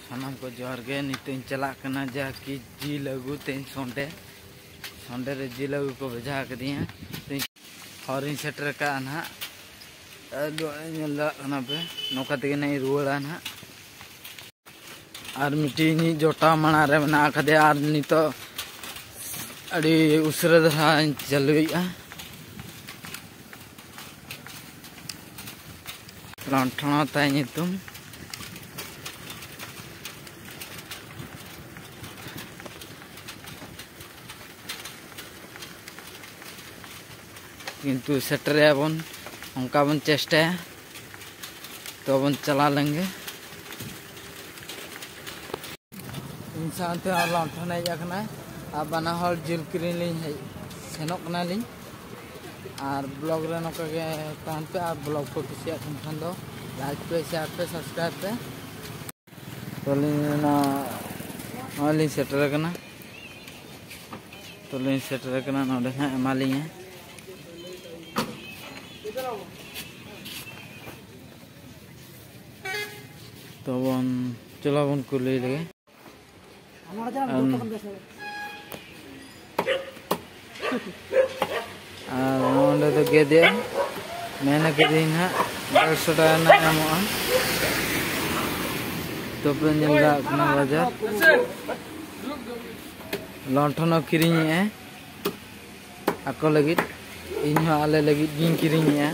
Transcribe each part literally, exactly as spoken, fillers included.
ᱥᱟᱱᱟᱢ ᱠᱚ ᱡᱚᱦᱟᱨ ᱜᱮ᱾ ᱱᱤᱛᱚᱜ ᱤᱧ ᱪᱟᱞᱟᱜ ᱠᱟᱱᱟ ᱡᱟᱦᱟᱸ ᱠᱤ ᱡᱤᱞ ᱟᱹᱜᱩ, ᱛᱮᱦᱮᱧ ᱥᱚᱱᱰᱮ, ᱥᱚᱱᱰᱮ ᱨᱮ ᱡᱤᱞ ᱟᱹᱜᱩ ᱠᱚ ᱵᱷᱮᱡᱟ ᱟᱠᱟᱫᱤᱧᱟ᱾ ᱛᱮᱦᱮᱧ ᱦᱚᱨᱤᱧ ᱥᱮᱴᱮᱨ ᱟᱠᱟᱫᱼᱟ ᱱᱟᱦᱟᱜ, ᱟᱨ ᱱᱚᱜᱼᱚᱭ ᱧᱮᱞ ᱫᱟᱲᱮᱭᱟᱜ ᱠᱟᱱᱟ ᱯᱮ, ᱱᱚᱝᱠᱟ ᱛᱮᱜᱮ ᱱᱟᱦᱟᱜ ᱤᱧ ᱨᱩᱣᱟᱹᱲᱟ ᱱᱟᱦᱟᱜ᱾ ᱟᱨ ᱢᱤᱫᱴᱤᱡ ᱤᱧᱤᱡ ᱡᱚᱴᱟᱣ ᱢᱟᱲᱟᱝ ᱨᱮ ᱢᱮᱱᱟᱜ ᱟᱠᱟᱫᱮᱭᱟ, ᱟᱨ ᱱᱤᱛᱚᱜ ᱟᱹᱰᱤ ᱩᱥᱟᱹᱨᱟ ᱫᱷᱟᱨᱟᱧ ᱪᱟᱹᱞᱩᱭᱮᱫᱼᱟ᱾ ᱞᱚᱱᱴᱷᱚᱱᱚ ᱛᱟᱭ ᱧᱩᱛᱩᱢ᱾ ᱠᱤᱱᱛᱩ ᱥᱮᱴᱮᱨᱮᱭᱟᱵᱚᱱ, ᱚᱱᱠᱟ ᱵᱚᱱ ᱪᱮᱥᱴᱟᱭᱟ᱾ ᱛᱚ ᱵᱚᱱ ᱪᱟᱞᱟᱣ ᱞᱮᱱ ᱜᱮ᱾ ᱤᱧ ᱥᱟᱶᱛᱮ ᱦᱚᱸ ᱞᱚᱱᱴᱷᱚᱱ ᱦᱮᱡ ᱟᱠᱟᱱᱟᱭ, ᱟᱨ ᱵᱟᱱᱟ ᱦᱚᱲ ᱡᱤᱞ ᱠᱤᱨᱤᱧ ᱞᱤᱧ ᱦᱮᱡ ᱥᱮᱱᱚᱜ ᱠᱟᱱᱟᱞᱤᱧ᱾ ᱟᱨ ᱵᱞᱚᱜ ᱨᱮ ᱱᱚᱝᱠᱟ ᱜᱮ ᱛᱟᱦᱮᱱ ᱯᱮ, ᱟᱨ ᱵᱞᱚᱜ ᱠᱚ ᱠᱩᱥᱤᱭᱟᱜ ᱠᱟᱱ ᱠᱷᱟᱱ ᱫᱚ ᱞᱟᱭᱤᱠ ᱯᱮ, ᱥᱮᱭᱟᱨ ᱯᱮ, ᱥᱟᱵᱥᱠᱨᱟᱭᱤᱵ ᱯᱮ᱾ ᱛᱚ ᱞᱤᱧ ᱚᱱᱟ ᱱᱚᱜᱼᱚᱭ ᱞᱤᱧ ᱥᱮᱴᱮᱨ ᱟᱠᱟᱱᱟ᱾ ᱛᱚ ᱞᱤᱧ ᱥᱮᱴᱮᱨ ᱟᱠᱟᱱᱟ ᱱᱚᱰᱮ ᱱᱟᱦᱟᱜ ᱮᱢᱟᱞᱤᱧᱟ᱾ ᱛᱚ ᱵᱚᱱ ᱪᱚᱞᱚ ᱵᱚᱱ ᱠᱩᱞᱤ ᱞᱮᱜᱮ᱾ ᱟᱢ, ᱟᱨ ᱱᱚᱰᱮ ᱫᱚ ᱜᱮᱫᱮᱜᱼᱟ, ᱢᱮᱱ ᱠᱟᱹᱫᱟᱹᱧ ᱱᱟᱦᱟᱜ ᱰᱮᱲᱥᱚ ᱴᱟᱠᱟ ᱨᱮᱱᱟᱜ ᱧᱟᱢᱚᱜᱼᱟ᱾ ᱛᱚ ᱯᱮ ᱧᱮᱞ ᱫᱟᱲᱮᱭᱟᱜ ᱠᱟᱱᱟ ᱵᱟᱡᱟᱨ᱾ ᱞᱚᱱᱴᱷᱚᱱ ᱦᱚᱸ ᱠᱤᱨᱤᱧᱮᱜᱼᱟᱭ ᱟᱠᱚ ᱞᱟᱹᱜᱤᱫ, ᱤᱧ ᱦᱚᱸ ᱟᱞᱮ ᱞᱟᱹᱜᱤᱫ ᱜᱤᱧ ᱠᱤᱨᱤᱧᱮᱜᱼᱟ᱾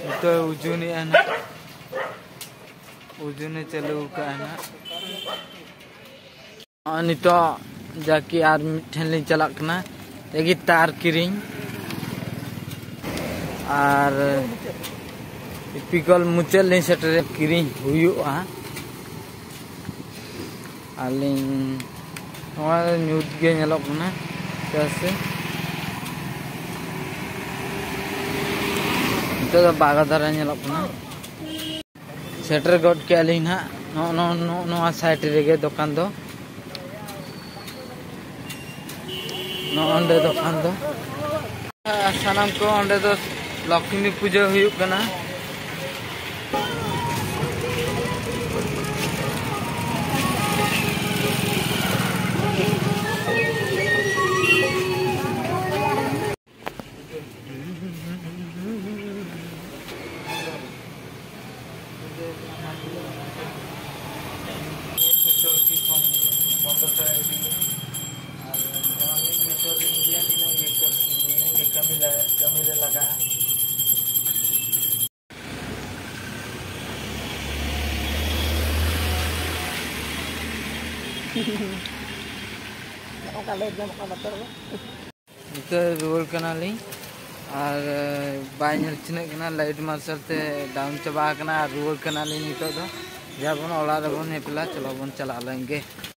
ᱱᱤᱛᱚᱜ ᱳᱡᱚᱱᱮᱜᱼᱟ ᱱᱟᱜ, ᱳᱡᱚᱱᱮ ᱪᱟᱹᱞᱩ ᱟᱠᱟᱫᱼᱟ ᱱᱟᱜ᱾ ᱱᱚᱜᱼᱚᱭ ᱱᱤᱛᱚᱜ ᱡᱟᱠᱤ ᱟᱨ ᱢᱤᱫ ᱴᱷᱮᱱ ᱞᱤᱧ ᱪᱟᱞᱟᱜ ᱠᱟᱱᱟ, ᱮᱜᱤ ᱛᱟᱨ ᱠᱤᱨᱤᱧ᱾ ᱟᱨ ᱴᱤᱯᱤᱠᱚᱞ ᱢᱩᱪᱟᱹᱫ ᱞᱤᱧ ᱥᱮᱴᱮᱨ, ᱠᱤᱨᱤᱧ ᱦᱩᱭᱩᱜᱼᱟ᱾ ᱟᱹᱞᱤᱧ ᱱᱚᱣᱟ ᱧᱩᱛ ᱜᱮ ᱧᱮᱞᱚᱜ ᱠᱟᱱᱟ, ᱪᱮᱫᱟᱜ ᱥᱮ ᱱᱤᱛᱚᱜ ᱫᱚ ᱵᱟᱜᱟ ᱫᱷᱟᱨᱟ ᱧᱮᱞᱚᱜ ᱠᱟᱱᱟ᱾ ᱥᱮᱴᱮᱨ ᱜᱚᱫ ᱠᱮᱜᱼᱟ ᱞᱤᱧ ᱱᱟᱦᱟᱜ ᱱᱚᱜᱼᱚ ᱱᱚᱣᱟ, ᱱᱚᱜᱼᱚ ᱱᱚᱣᱟ ᱥᱟᱭᱤᱰ ᱨᱮᱜᱮ ᱫᱚᱠᱟᱱ ᱫᱚ, ᱱᱚᱜᱼᱚ ᱱᱚᱸᱰᱮ ᱫᱚᱠᱟᱱ ᱫᱚ᱾ ᱥᱟᱱᱟᱢ ᱠᱚ ᱚᱸᱰᱮ ᱫᱚ ᱞᱚᱠᱠᱷᱢᱤ ᱯᱩᱡᱟᱹ ᱦᱩᱭᱩᱜ ᱠᱟᱱᱟ᱾ ᱱᱤᱛᱚᱜ ᱨᱩᱣᱟᱹᱲ ᱠᱟᱱᱟᱞᱤᱧ ᱟᱨ ᱵᱟᱭ ᱧᱮᱞ ᱪᱤᱱᱦᱟᱹᱜ ᱠᱟᱱᱟ, ᱞᱟᱭᱤᱴ ᱢᱟᱨᱥᱟᱞ ᱛᱮ ᱰᱟᱣᱩᱱ ᱪᱟᱵᱟ ᱟᱠᱟᱱᱟ᱾ ᱟᱨ ᱨᱩᱣᱟᱹᱲ ᱠᱟᱱᱟᱞᱤᱧ ᱱᱤᱛᱚᱜ ᱫᱚ᱾ ᱡᱟᱵᱚᱱ ᱚᱲᱟᱜ ᱨᱮᱵᱚᱱ ᱦᱮᱡ ᱯᱮᱞᱟ, ᱪᱚᱞᱚ ᱵᱚᱱ ᱪᱟᱞᱟᱜ ᱞᱮᱱ ᱜᱮ᱾